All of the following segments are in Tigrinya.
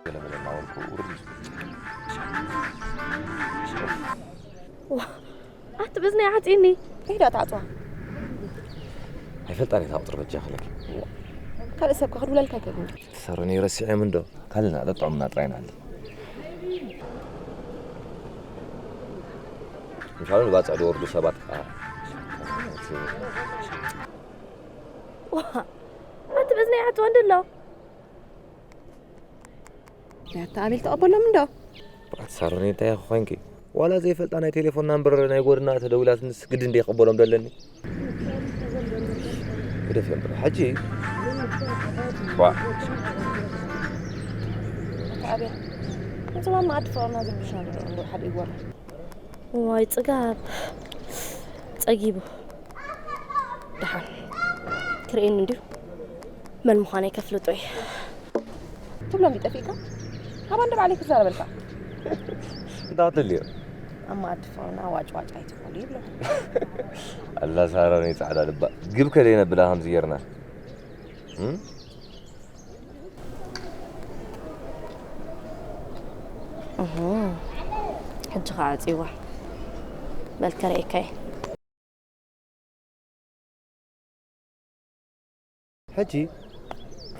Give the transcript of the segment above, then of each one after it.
ገለመለ እናበልኩ ውርድ ኢሉ። ዋ፣ ኣቲ ብዝነይ ዓፂኒ። ኢዳ ትዓፅዋ። ኣይፈልጣን እየ እታ ቁፅሪ በጃ ክለኪ። ካልእ ሰብ ከ ክድውለልካ ኣይክእልን ድዩ? ትሰርኒ ረሲዐም እንዶ ካልእና ጠጥዖምና ጥራይ ኢና። ምሻሉ ንባፅዕ ዝወርዱ ሰባት ከዓ ዋ፣ ኣቲ ብዝነይ ዓፅዋ እንድሎ። ያታ ኣቤል ተቐበሎም እንዶ። ኣቲ ሳሮን እንታይ ኢኺ ኮይንኪ? ዋላ ዘይፈልጣ ናይ ቴሌፎን ናምበር ናይ ጎድና ተደዊላትንስ ግድን ድየ ክቕበሎም ደለኒ? ግደፍ እምበር፣ ሕጂ። ዋ። ኣታ ኣቤል፣ እዚ ማማ ኣዲ ፍቕርና ዝርብሽና ዘሎ እንዶ ሓደ ይወራ። ዋይ ጽጋብ፣ ጸጊቡ። ደሓን ክርእየኒ እንድዩ። መን ምዃነይ ከፍልጦ እየ። ትብሎም ይጠፊእካ? ካብ ኣንደ ባዕለይ ክዛረበልካ። እንታይ ክትደሊ እየ? ኣብ መኣዲ ፍቕርና ዋጭ ዋጭ ኣይትበሉ ይብሎ። ኣላ ሳራ ናይ ጻዕዳ ልባ። ግብ ከደይ ነብላ ከምዚ ጌርና። እም? እህ፣ ሕጂ ኸዓ ኣጽይዋ። በል ከርእየካ እየ። ሕጂ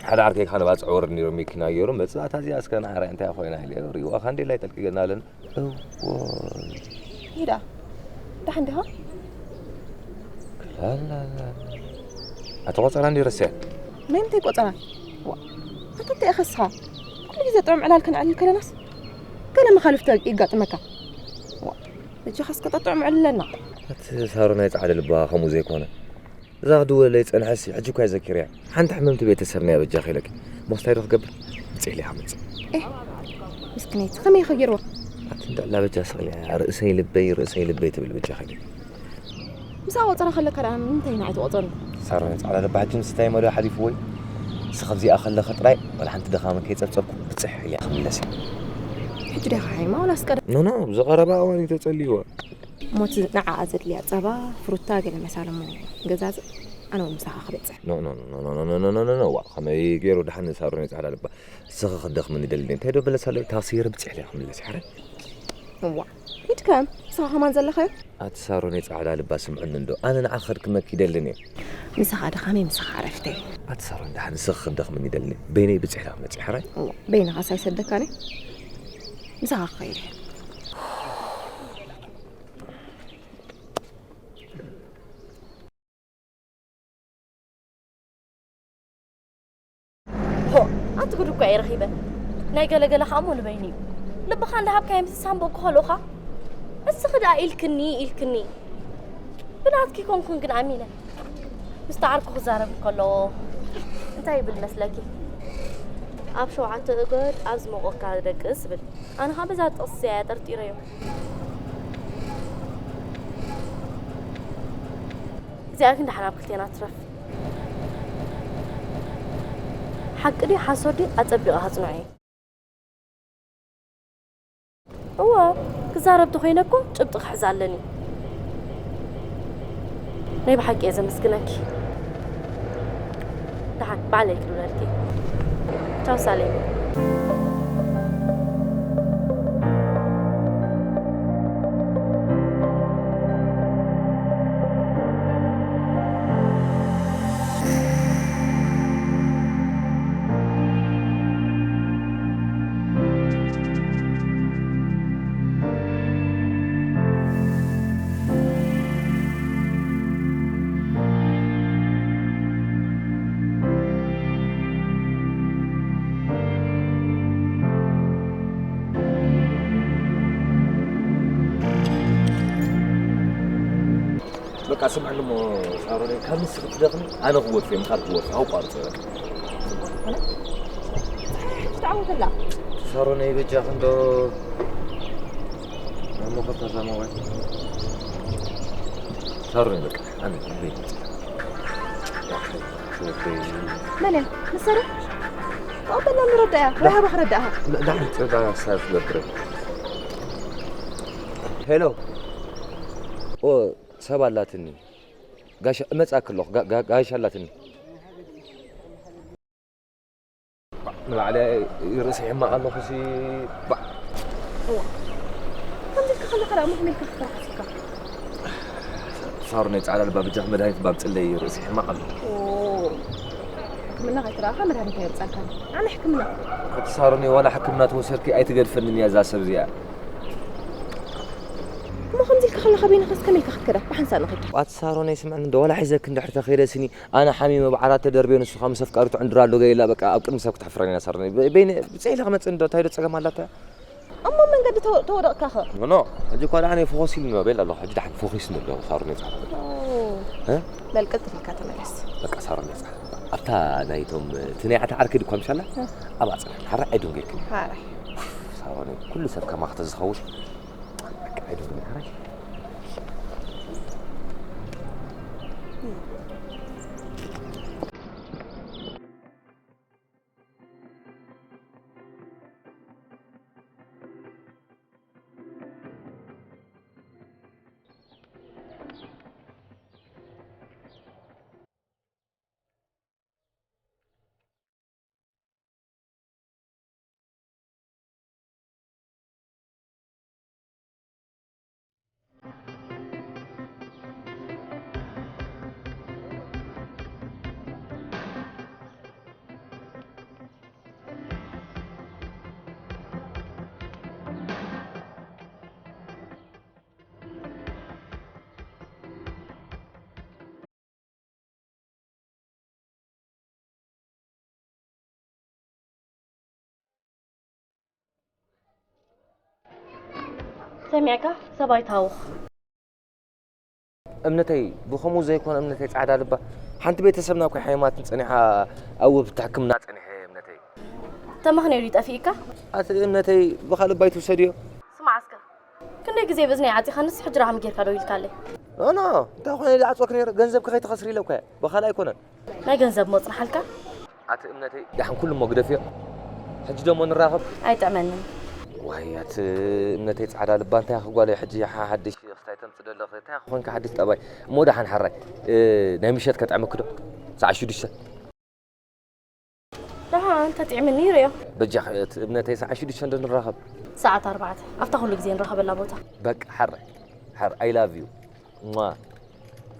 ሓደ ዓርከይ ካነ ባጽዕ ወርድ ነይሩ መኪና ገይሩ መጽእ፣ ኣታ እዚኣ እስከ ንዓራይ እንታይ ኮይና ኢለ ሪእዋ ካንዴላ ይጠልቅገና ኣለን። እዎ። ይዳ፣ ደሓን ዲኻ? ክላላላ። ኣቲ ቆጸራ እንዲ ረስያ። ናይ ምንታይ ቆጸራ? ዋ፣ ኣታ እንታይ ኢኻ እስኻ? ኩሉ ግዜ ጥዑም ዕላል ከነዕልል ከለናስ ገለ መኻልፍቲ ይጋጥመካ። ዋ፣ በጃኻ እስከ ጠጥዑም ዕልለና። ኣቲ ሳሮ ናይ ጻዕዳ ልባ ከምኡ ዘይኮነ። እዛ ክድውለለይ ዝጸንሐሲ፣ ሕጂ እኳ እየ ዘኪረያ። ሓንቲ ሕምምቲ ቤተሰብና እያ በጃኺ ኢለኪ። ሞስታይ ዶ ክገብር? ብጽሕሊ እያ ክመጽእ። ኤህ፣ ምስክነይቲ፣ ከመይ ኢኻ ገይርዋ? ኣቲ እንዳ ኣላ በጃ ስቕ ኢላ እያ፣ ርእሰይ ልበይ፣ ርእሰይ ልበይ ትብል በጃኺ ኢለኪ። ምሳኣ ቆጸራ ከለካ ደኣ ንምንታይ ኢና ኣይትቆጸርን? ሳሮ ናይ ጻዕዳ ልባ ሕጂ ምስታይ መዶ ሓሊፍዎ እዩ። ንስኺ ኣብዚኣ ከለኺ ጥራይ፣ ዋላ ሓንቲ ድኻመ ከይጸብጸብኩ ብጽሕ ኢለ እየ ክምለስ እየ። ሕጂ ዲኻ ሓይማ ዋላስ ቀደም? ኖ፣ ኖ፣ ብዝቐረባ እዋን እዩ ተጸልይዋ። እሞ እቲ ንዓኣ ዘድልያ ጸባ፣ ፍሩታ፣ ገለ መሳሊ እሞ ንገዛዝእ፣ ኣነ እውን ምሳኻ ክበጽሕ። ኖ፣ ኖ፣ ኖ፣ ዋ፣ ከመይ ገይሩ ደሓን ንሳሮን ጻዕዳ ልባ? ንስኺ ክትደኽምኒ ደልኒ፣ እንታይ ዶ በለስ ኣለዎ? ታክሲ ገይረ ብጽሕ ኢለ ክምለስ፣ ሓረ? እዋ፣ ሂድ ከም፣ ንስኻ ከማን ዘለኻዮ? ኣቲ ሳሮን ጻዕዳ ልባ፣ ስምዕኒ እንዶ፣ ኣነ ንዓኺ ከድክመኪ ይደልን እየ። ምሳኻ ድኻመይ፣ ምሳኻ ዕረፍተይ። ኣቲ ሳሮን፣ ደሓን ንስኺ ክትደኽምኒ ደልኒ፣ በይነይ ብጽሕ ኢለ ክመጽእ፣ ሓረ? እዋ፣ በይንኻስ ኣይሰደካኒ? ምሳኻ ክኸይድ እየ። ሆ፣ ኣቲ ጉድ እኮ እየ ረኺበ። ናይ ገለ ገለ ኸኣ እሞ ንበይኑ እዩ። ልብኻ እንዳሃብካዮ ምስ ዝሳንበኩ ከለኹ ኸኣ፣ እስኺ ደኣ ኢልክኒ፣ ኢልክኒ። ብናትኪ ኮንኩን ግን ኣሚነ። ምስቲ ዓርኩ ክዛረብ እንከሎ እንታይ ይብል መስለኪ? ኣብ ሸውዓተ እገድ፣ ኣብ ዝሞቐካ ደቅስ ይብል። ኣነ ኸኣ በዛ ጥቕሲ እዚኣ እየ ጠርጢረዮ። እዚኣ ግን ደሓን ኣብ ክልቴና ትረፍ። ሓቂ ድዩ ሓሶት ድዩ ኣጸቢቐ ከጽንዖ እየ። እወ፣ ክዛረብ ተኾይነ እኮ ጭብጢ ክሕዝ ኣለኒ። ናይ ብሓቂ እየ ዘመስግነኪ። ደሓን ባዕለይ ክድውለልኪ። ቻው ሳሌም። በቃ ስምዕኒ እሞ ሳሮነይ፣ ካብ ንስኺ ትደኽሚ ኣነ ክወድፍ እየ፣ ምኻድ ክወድፍ፣ ኣውቋርጽ እየ በቃ። ሕጂ ተዓወተላ። ሳሮነይ በጃኺ እንዶ፣ ኣብ መኸታ እዛ ሞባይል። ሳሮነይ በቃ፣ ኣነ ልበይ ይመጽእ። መን እያ? ንሰረ? ተቐበልና ንረዳእያ። ወይ ሃባ ክረዳእኻ? ላ-፣ ላ-፣ ላ-፣ ላ-፣ ላ-፣ ሄሎ። ኦ፣ ሰብ ኣላትኒ። ጋሻ፣ እመጽኣኪ ኣለኹ። ጋ-፣ ጋ-፣ ጋሻ ኣላትኒ። ንባዕለይ ርእሲ ይሕመቕ ኣለኹ ሲ ባዕ። እዋ። ከምዚ ኢልካ ከለኻ ደኣ መኽመልካ ክትረሓስካ። ሳሮነይ ጻዕዳ ልባ በጃኺ መድሃኒት ባብ ጽለይ ርእሲ ይሕመቕ ኣለኹ። ኦ። ሕክምና ከይትረኣኻ መድሃኒት ኣየምጻልካን። ኣነ ሕክምና። ኣቲ ሳሮነይ ዋላ ሕክምና ተወሰድኪ ኣይትገድፈንን እያ እዛ ሰብ እዚኣ። እሞ ከምዚ ኢልካ ከለኻ በይንኻስ ከመይ ኢልካ ክትከዳ? ብሓንሳእ ንኸይድ። ኣቲ ሳሮነይ ስምዕኒ እንዶ ዋላ ሒዘኪ እንድሕር ተኸይደ ስኒ ኣነ ሓሚመ ብዓራት ተደርብዮ ንሱ ካብ ምስ ኣፍቃሪቱ ዕንድራ ኣሎ ገይላ በቃ ኣብ ቅድሚ ሰብ ክትሕፍረኒ ኢና ሳሮነይ። በ-፣ በይነ ብጽሒለ ክመጽእ እንዶ እንታይ ዶ ጸገም ኣላታ? እሞ መንገዲ ተወ-፣ ተወደቕካኸ? ኖ፣ ኖ፣ ሕጂ እኳ ደሓን እየ ፎኸስ ኢሉ ንበል ኣለኹ። ሕጂ ደሓን ፎኺስ ንብሎ ሳሮነይ ጻዕዳ። ኦ፣ እ? በል ቅልጥፍ ኢልካ ተመለስ። በቃ ሳሮነይ ጻዕዳ። ኣብታ ናይቶም እቲ ናይ ኣታ ዓርኪ ድኳን ምሻላ? እ። ኣብኣ ጽናሕ። ሓራይ ኣይዶን ጌርክኒ። ሓራይ። ሳሮነይ ኩሉ ሰብ ከማኺ ተዝኸውን። በቃ ኣይዶን ሓራይ። ሰሚዕካ ሰብኣይ ታውኽ። እምነተይ ብኸምኡ ዘይኮነ እምነተይ ጻዕዳ ልባ ሓንቲ ቤተሰብና እኮ ሓይማትን ጸኒሓ ኣብ ውብቲ ሕክምና ጸኒሐ እምነተይ። ተመኽንዮ ድዩ ጠፊእካ? ኣቲ እምነተይ ብኻልእ ባይ ትውሰድዮ። ስማዕ እስከ። ክንደይ ግዜ ብእዝነይ ዓጺኻንስ ሕጂ ራህም ጌርካ ደው ኢልካለይ? ኖ፣ ኖ፣ እንታይ ኾነ ዝዓጽወክ ነይረ? ገንዘብኪ ከይትኸስሪ ኢለ እኮ እየ። ብኻልእ ኣይኮነን። ናይ ገንዘብ ሞጽናሓልካ? ኣቲ እምነተይ፣ ደሓን ኩሉ እሞ ግደፍዮ። ሕጂ ደሞ ንራኸብ። ኣይጥዕመንን። ዋይ፣ ኣቲ እምነተይ ጻዕዳ ልባ፣ እንታይ ኢኺ ጓለይ፣ ሕጂ ሓ-፣ ሓድሽ ክስታይ ተምጽእ ደለኺ? እንታይ ኢኺ ኮንካ ሓድሽ ጠባይ? እሞ ደሓን ሓራይ፣ እ፣ ናይ ምሸት ከጥዕመኪ ዶ? ሰዓት ሽዱሽተ። ደሓን፣ እንተጥዒምኒ ይርእዮ። በጃኺ፣ እቲ እምነተይ ሰዓት ሽዱሽተ እንዶ ንራኸብ። ሰዓት ኣርባዕተ፣ ኣብታ ኩሉ ግዜ ንራኸበላ ቦታ። በቃ፣ ሓራይ፣ ሓር-፣ I love you። ሟ፣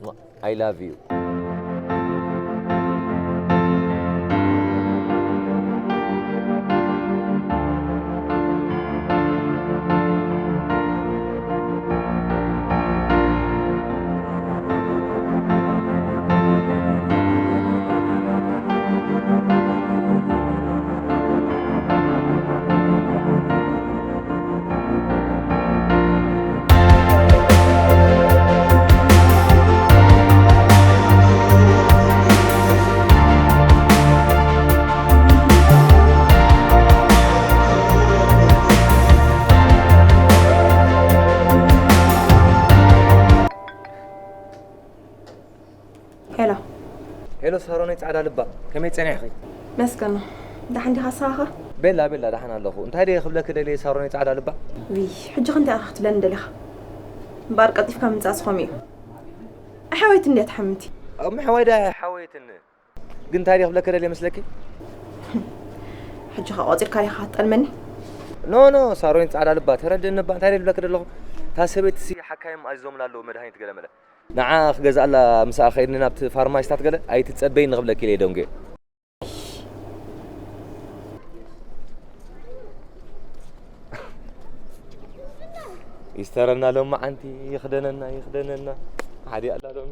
ሟ፣ I love you። ሄሎ። ሄሎ ሳሮነይ ጻዕዳ ልባ፣ ከመይ ጸኒሕኺ? መስገኖ፣ ደሓን ዲኻ ንስኻኸ? ቤላ፣ ቤላ፣ ደሓን ኣለኹ። እንታይ ደየ ክብለኪ ደልየ ሳሮነይ ጻዕዳ ልባ? ውይ፣ ሕጂ ኸ እንታይ ኢኻ ክትብለኒ ደሊኻ? እምበኣር ቀልጢፍካ ምምጻእስ ከምኡ እዩ። ኣሕዋይት እንድያ ትሓምምቲ። ኣብ ምሕዋይ ደኣ ኣይሓወየትኒ። ግን እንታይ ደየ ክብለኪ ደልየ መስለኪ? ሕጂ ኸ ቆጺርካ ዲኻ ክትጠልመኒ? ኖ፣ ኖ፣ ሳሮነይ ጻዕዳ ልባ፣ ተረድእኒ እባ፣ እንታይ ደየ ክብለኪ ደለኹ? እታ ሰበይትሲ ሓካይም ኣዚዞምላ ኣለዉ መድሃኒት ገለመለ። ንዓ ክገዝኣላ ምስኣ ከይድኒ ናብቲ ፋርማሲታት ገለ ኣይትጸበይኒ ክብለኪ ኢለ ደንጉየ። ይስተረና ሎማዓንቲ፣ ይኽደነና፣ ይኽደነና። ሓደ ኣላ ሎሚ።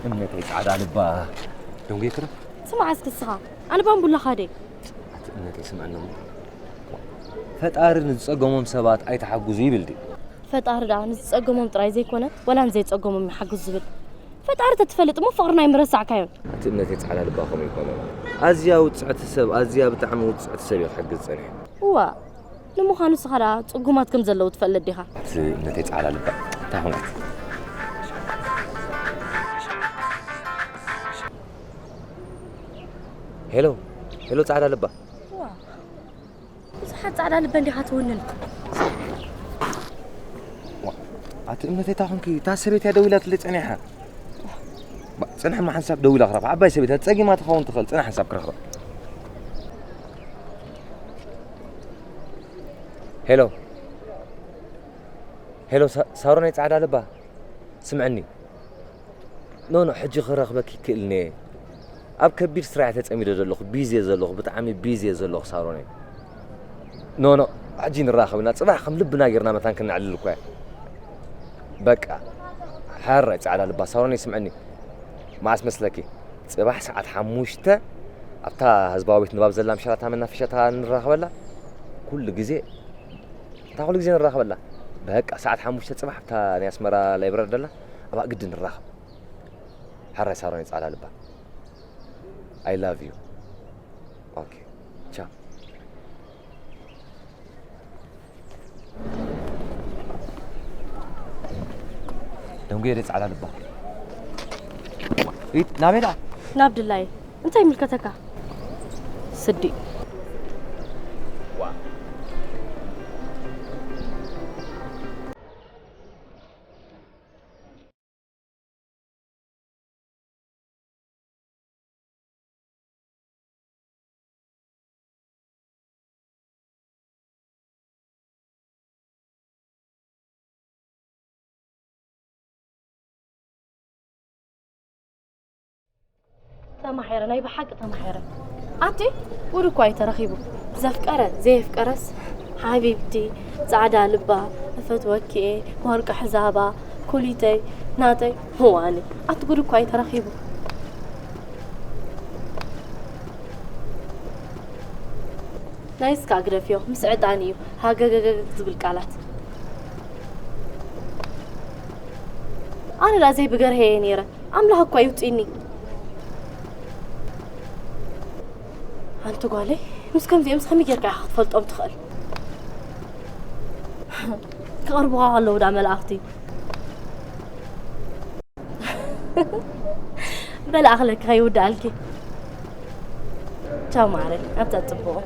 እምነተይ ጻዕዳ ልባ ደንጉየክረ? ስማዕ እስኪ እስኻ፣ ኣነ ባምቡላኻ ደይ? ኣቲ እምነተይ ስምዕኒ እሞ። ፈጣሪ ንዝጸገሞም ሰባት ኣይተሓግዙ ይብል ድዩ? ፈጣሪ ደኣ ንዝጸገሞም ጥራይ ዘይኮነ፣ ወላ ንዘይጸገሞም ይሓግዝ ዝብል። ፈጣሪ ተትፈልጥ እሞ ፍቕርና ኣይምረሳዕካዮን። ኣቲ እምነተይ ጻዕዳ ልባ ከምኡ ይኮነ። ኣዝያ ውጽዕቲ ሰብ፣ ኣዝያ ብጣዕሚ ውጽዕቲ ሰብ እየ ክሕግዝ ጸኒሐ። እዋ፣ ንምዃኑ ንስኻ ደኣ ጽጉማት ከም ዘለዉ ትፈልጥ ዲኻ? እቲ እምነተይ ጻዕዳ ልባ እንታይ ኾነት? ሄሎ፣ ሄሎ ጻዕዳ ልባ። እዋ፣ ብዙሓት ጻዕዳ ልበ እንዲኻ ትውንን። ዋ፣ ኣቲ እምነተይ፣ እታ ኾንኪ፣ እታ ሰበይትያ ደዊላትለይ ጸኒሓ። ባ፣ ጽንሕ እማ ሓንሳብ ደዊላ ክረኽባ። ዓባይ ሰበይታ ጸጊማ ትኸውን ትኽእል፣ ጽንሕ ሓንሳብ ክረኽባ። ሄሎ። ሄሎ፣ ሳ-፣ ሳሮነይ ጻዕዳ ልባ። ስምዕኒ። ኖ፣ ኖ፣ ሕጂ ክረኽበኪ ይክእልኒ እየ። ኣብ ከቢድ ስራሕ እየ ተጸሚደ ዘለኹ፣ ቢዚ እየ ዘለኹ፣ ብጣዕሚ ቢዚ እየ ዘለኹ ሳሮነይ። ኖ፣ ኖ፣ ሕጂ ንራኸብ ኢና፣ ጽባሕ ከም ልብና ጌርና መታን ክነዕልል እኳ እየ። በቃ፣ ሕራይ ጻዕዳ ልባ ሳሮነይ ስምዕኒ። መዓስ መስለኪ? ጽባሕ ሰዓት ሓሙሽተ ኣብታ ህዝባዊ ቤት ንባብ ዘላ ምሸት፣ ኣብታ መናፈሻ እታ ንራኸበላ። ኩሉ ግዜ፣ እታ ኩሉ ግዜ ንራኸበላ። በቃ፣ ሰዓት ሓሙሽተ ጽባሕ ኣብታ ናይ ኣስመራ ላይብረሪ ደላ፣ ኣብኣ ግድን ንራኸብ። ሕራይ ሳሮነይ ጻዕዳ ልባ። I love you. ኦኬ፣ ቻው። ደንጉየ ደ ጻዕዳ ልባ። ኢት፣ ናበይ ደኣ? ናብ ድላየ። እንታይ ይምልከተካ? ስዲ። ተማሒረ፣ ናይ ብሓቂ ተማሒረ። ኣቲ ጉድ እኳ እዩ ተረኺቡ። ዘፍቀረ ዘየፍቀረስ፣ ሓቢብቲ፣ ጻዕዳ ልባ፣ እፈትወኪ እየ፣ ወርቂ ሕዛባ፣ ኩሊተይ፣ ናተይ፣ ህዋኒ። ኣቲ ጉድ እኳ እዩ ተረኺቡ። ናይስካ ግደፍዮ፣ ምስ ዕጣን እዩ ሃገገገግ ዝብል ቃላት። ኣነ ዳ ዘይብገርሀ እየ ነይረ። ኣምላኽ እኳ ይውፅእኒ። ሓንቲ ጓለይ ምስ ከምዚኦምስ ከመይ ጌርካ ኢኻ ክትፈልጦም ትኽእል? ክቐርቡኻ ከለዉ ዳ መላእኽቲ። በል ኣኽለኪ ከይውድኣልኪ። ቻው ማዕረ፣ ኣብዛ ጽቡቑ።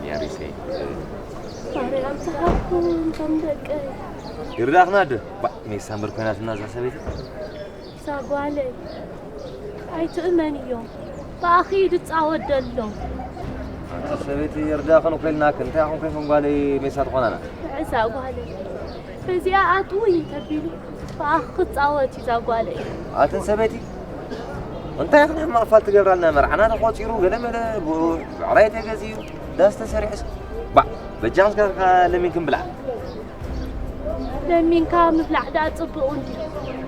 ያሪሰይ። ማርያም ትሃብኩም ከም ደቀይ። ይርዳኽና ዶ? ባ፣ ሜሳ እምበር ኮይናትና እዛ ሰበይቲ። እዛ ጓለይ ኣይትእመንዮ። ብኣኺ እዩ ዝጻወት ዘሎ። ኣንቲ ሰበይቲ ይርዳኽን ኮይልናክን፣ እንታይ ኢኹም ኮይንኩም ጓለይ ሜሳ ትኾናና? እዛ ጓለይ በዚኣ ኣጥውይ ተቢሉ ብኣኺ ክጻወት እዩ እዛ ጓለይ። ኣትን ሰበይቲ እንታይ ኢኽን ሕማቕ ፋል ትገብራልና? መርዓና ተቖጺሩ፣ ገለ መለ፣ ብ-፣ ብዕራይ ተገዚኡ፣ ዳስ ተሰሪሑስ። ባዕ፣ በጃኽን እስከ ለሚንክን ብልዓ። ለሚንካ ምብላዕ ደኣ ጽቡቕ እንድዩ።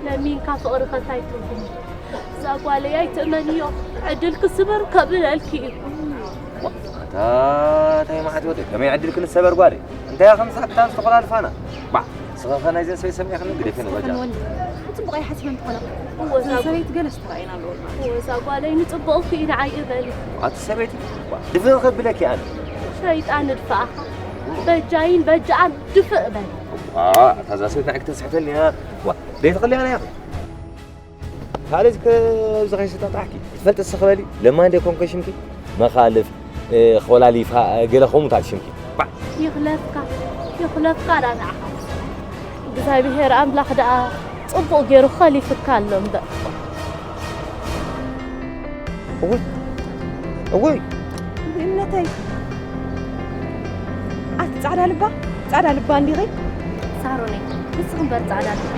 ለሚንካ ፍቕሪ ከ እንታይ ትርጉም? እዛ ጓለይ ኣይትእመንዮ፣ ዕድልኪ ስበር ከብለልኪ እዩ። ዋ፣ ኣታ፣ እንታይ መዓት ወደይ፣ ከመይ ዕድልክን ሰበር ጓለይ? እንታይ ኢኽን ሳክታን ዝተኾላልፋና? ባዕ፣ ተኸኸ ናይዘን ሰበይቲ ሰሚዕኽኒ ግደፈን በጃ። ጽቡቕ ኣይሓስበን ትኾነ። እወ፣ እዛ ሰበይቲ ገለ ዝተራእየና ኣለዎ ማለት እዩ። እወ፣ እዛ ጓለይ ንጽቡቕ እኮ እዩ ንዓይ እበሊ። ኣቲ ሰበይቲ ድፍእ ከብለኪ ኣነ። ሸይጣን ንድፍኣኻ። በጃይን በጃኣን ድፍእ በል። ዋ፣ እታ እዛ ሰበይቲ ንዓይ ክተስሕተኒ እያ። ዋ፣ ደይትኽልያ እያ። ካልእ ከ ኣብዚ ከይሰጣጣሕኪ ትፈልጢ እስኺ በሊ። ለማን ደይኮንከ ሽምኪ? መኻልፍ፣ እ፣ ኾላሊፋ፣ እ፣ ገለ ከምኡታት ሽምኪ። ባ- ይኽለፍካ፣ ይኽለፍካ ዳ ንዓኻ። እግዚኣብሔር ኣምላኽ ደኣ ጽቡቕ ገይሩ ኸሊፍካ ኣሎ እምበር። እወይ፣ እወይ። እምነተይ፣ ኣቲ ጻዕዳ ልባ፣ ጻዕዳ ልባ እንዲኺ? ሳሮነይ፣ ንስኺ እምበር ጻዕዳ ልባ።